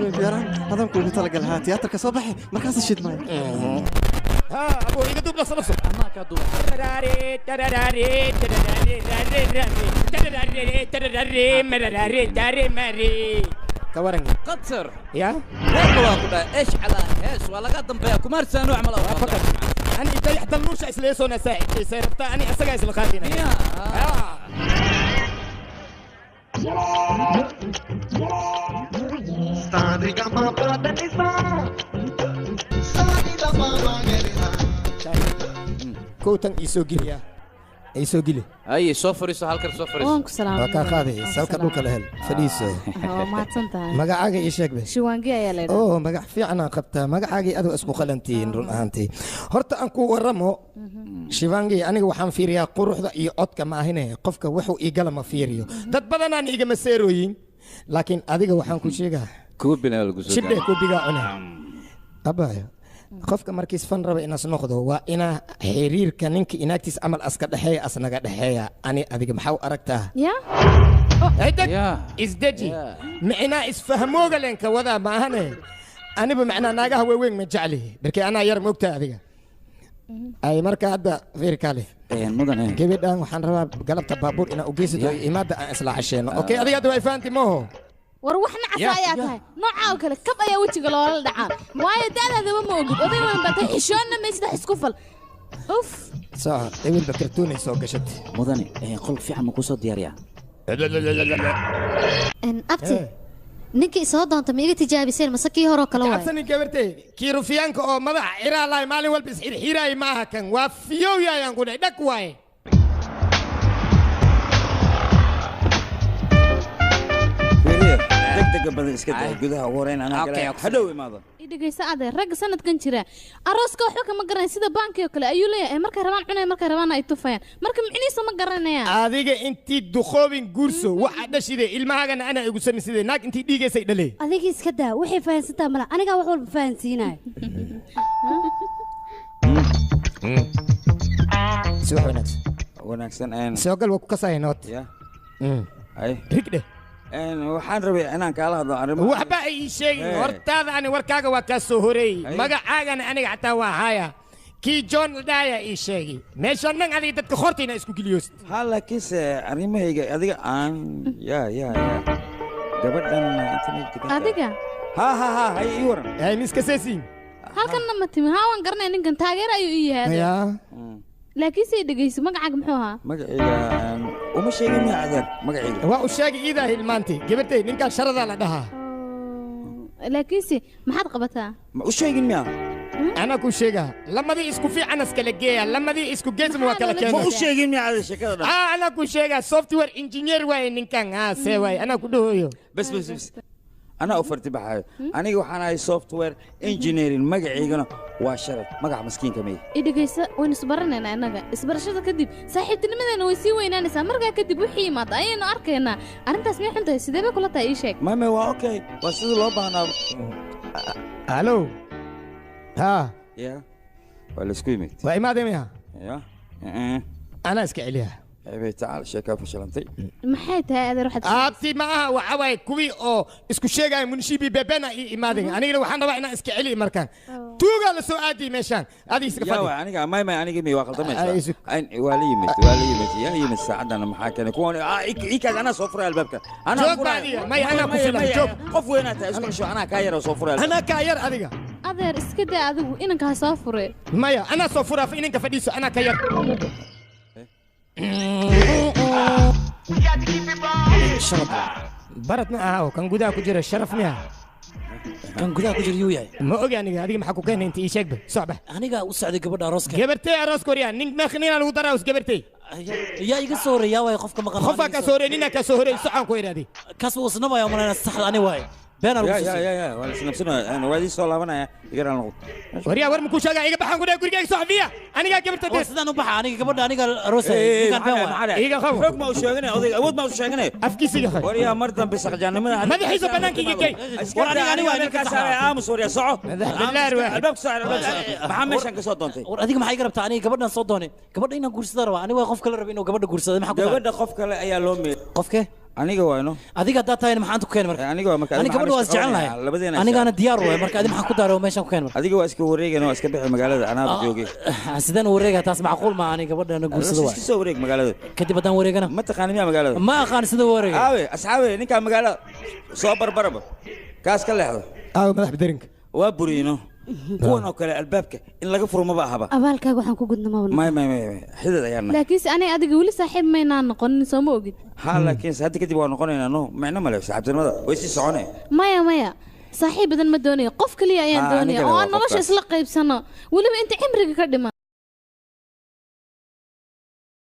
Yaraan adan kuugu talagal haa tiyaatarka soo baxay markaas shidmay. Ha abu iga duub nafso nafso. Kawaran qatar ya reerka waa ku dhahay eesh calaa hees waa laga dambeeya kumaarsaanu camal ani dayax dalnuusha isleesoona saaxiibtay rabtaa ani asagaa isla qaadina. Kowtan isoo geliya isoo geli. Ay soo fariiso halkan soo fariiso. Waan ku salaamay. Waa kaa qaaday salka dhulka la hel fadhiiso. Waa mahadsan tahay. Magacaaga ii sheeg be. Shiwaangi ayaa leedahay. Oo magac fiican aan qabtaa magacaagii adoo isku qalantihiin run ahaantii. Horta aan ku waramo Shivangi aniga waxaan fiiriyaa quruxda iyo codka ma ahine qofka wuxuu ii gala ma fiiriyo. Dad badanaan igama seerooyin laakiin adiga waxaan ku sheegaa kuubina lagu soo shibdhe kuubigaa cune. Abaayo qofka markiis fan raba inaas noqdo waa inaa xiriirka ninka inaagtiis camal aska dhexeeya asnaga dhexeeya. Ani adiga maxaa u aragtaa? Ya isdeji micnaa isfahmooga leenka wadaa ma ahane aniba macnaa naagaha waaweyn ma jecli barkii anaa yar moogtaa adiga. Ay marka hadda fiir kaale mudane gabadhan waxaan rabaa galabta baabuur inaa u geysato imaada aan isla casheeno. Okay adiga hadda waa fahanti mooho. War wax nacas ayaa tahay nooca oo kale kab ayaa wejiga loola dhacaa waayo da'daadaba ma ogid oday weyn baa tahay xishoonna maysid wax isku fal uf soo ebil bakartuunay soo gashatay. Mudane qol fiican ma kusoo diyaariyaa? Abti ninkii soo doonta ma iga tijaabiseen mase kii horoo kale waay? Cabsanin gabartay kii rufiyaanka oo madaxa xiraa lahay maalin walba isxirxiiraay ma aha kan waa fiyow yaayaan ku dhahay dhag waaye. Degdega badan iska daa gudaha ugu horeyn anaa galay hadhow imaado. Dhegeysa adeer ragga sanadkan jira arooska waxba kama garanay sida baankii oo kale ayuu leeyahay markay rabaan cunay markay rabaan ay tufayaan marka micnihiisa ma garanayaan. Adiga intii duqoobin guurso waxa dhashide ilmahaagana anaa igu samayside naag intii dhiigaysay dhalay. Adiga iska daa waxay fahansantaa mala anigaa wax walba fahansiinayo. Si wax wanaagsan wanaagsan soo gal waa ku kasaya nood. Ay rigdhe waxaan rabay inaan kaala hadlo arrimo. Waxba ay ii sheegin hortaada ani warkaaga waa kaa soo horeeyey magacaagana aniga xataa waa haya kii John la dhahaya ii sheegay meeshaan dhan adiga dadka hortayna isku geliyoost. Ha laakiinse arrimahayga adiga aan ya ya ya gabadhan inta degan adiga ha ha ha hay ii waran hay miska seesiin halkanna ma timi haa waan garanaya ninkan taageer ayuu ii yahay. Laakiin say dhegeyso magacaaga muxuu ahaa? Magacayga uma sheegin miya adeer magacayga? Waa u sheegay iidaa hilmaantay gabartay ninkan sharadaa la dhahaa. Laakiinse maxaad qabataa? Ma u sheegin miya? Anaa kuu sheegaa lamadii isku fiican iskala geeya lamadii isku geesma waa kala keena. Ma u sheegin miya adeer sheekada dhan? Anaa kuu sheegaa software engineer waaye ninkan haa see waaye anaa ku dhahoyo. Bas bas bas anaa u farti baxaayo aniga waxaan ahay software engineering magacaygana waa Sharaf magaca maskiinka mey. Idhegeysa waynu isbaranaynaa innaga isbarashada kadib saaxiibtinimadeena way sii weynaanaysaa markaa kadib wixii yimaada ayaynu arkaynaa arrintaas miyay xun tahay sidee bay kula tahay ii sheeg. Mame waa okay waa sidii loo baahnaa. Halo ha ya waa laisku yimid waa imaadee miya? Ya anaa iska celiyaa. Ebay tacaal sheekaa fashilantay. Maxay tahay adeer waxaad abti ma aha waxa waaye kuwii oo isku sheegaya munshibi bebena ii imaadeen anigana waxaan rabaa inaan iska celiyo markaan tuugaa la soo aadiyey meeshaan adiga iska fadhi. Yaa aniga may may aniga mi waa qaldamaysaa waa la yimid waa la yimid yaa yimid saacadan maxaa keenay kuwan ikaas anaa soo furay albaabka anaa furay may anaa ku filan joog qof weynaa tahay isku xisho anaa kaa yar oo soo furay anaa kaa yar adiga adeer iska daa adigu inanka ha soo fure maya anaa soo furaa inanka fadhiiso anaa ka yar. Sharaf barad ma aha kan gudaha ku jira sharaf miya kan gudaha ku jira yuu yahay ma ogi aniga adiga maxaa ku keenay inta ii sheegba socba aniga u socday gabadha arooska gabartay arooska horyaa nin meekhnina lagu daraa us gabartay yaa iga soo horeeyaa waaye qofka maqan qofaa kaa soo horeey ninaa kaa soo horeey socaan ku idhaahday kaas wuu isnabaya malaynaa saxda ani waaye been aan ya ya ya ya waa la isnabsanaya waa idin soo laabanaya iga raan noqdo. Waryaa war makuu sheegaa iga baxaan ku dhahay gurigayga soo xafiya anigaa gabarta war sidaan u baxa aniga gabadha aniga aroosay ninkaan been waaye iga qabo xoog ma u sheeganay odayga awood ma u sheeganay afkiisa iga qabo waryaa mar dambe saqjaanimada madaxiisa banaanka iga gey war aniga aniga waa ninka saaray aamus waryaa soco billaah waaxid albaabka soo albaabka maxaa meeshan ka soo doontay? War adiga maxay iga rabtaa aniga gabadhan soo doonay gabadha inaan guursada rabaa aniga waa qof kale raba inuu gabadha guursado maxaa ku gabadha qof kale ayaa loo meeyay qofke Aniga waayno. Adiga haddaa tahayna maxaan ku keen marka? Aniga waa marka. Aniga gabadha waa isjecelnahay. Labadeena. Anigaana diyaar waay marka, adi maxaan ku daaray oo meeshaan ku keen marka? Adiga waa iska wareegana, waa iska bixi magaalada, anaaba joogay. Sideen u wareegaa? Taas macquul ma aniga gabadhana guursado waay. Iska soo wareeg magaalada. Kadib haddaan wareegana? Ma taqaani miyaa magaalada? Ma aqaan sida u wareegay. Aawe asxaabe, ninkaa magaalada soo barbaraba, kaas ka leexdo. Aawe madax biderinka? Waa buriyno kuwan oo kale, albaabka in laga furo maba ahaba. Abaalkaaga waxaan ku gudna maba. May may may may, xidid ayaan nahay. Laakiinse anay adiga weli saaxiib maynaan noqonin, soo ma ogid? Ha, laakiin hadda kadib waa noqonaynaa. No micno male, saaxiibtinimada way sii soconee. Maya maya, saaxiib badan ma doonayo, qof kaliya ayaan Ah, doonaya anigana oo waa aan nolosha qofkaas. isla qaybsano, weliba inta cimriga ka dhiman.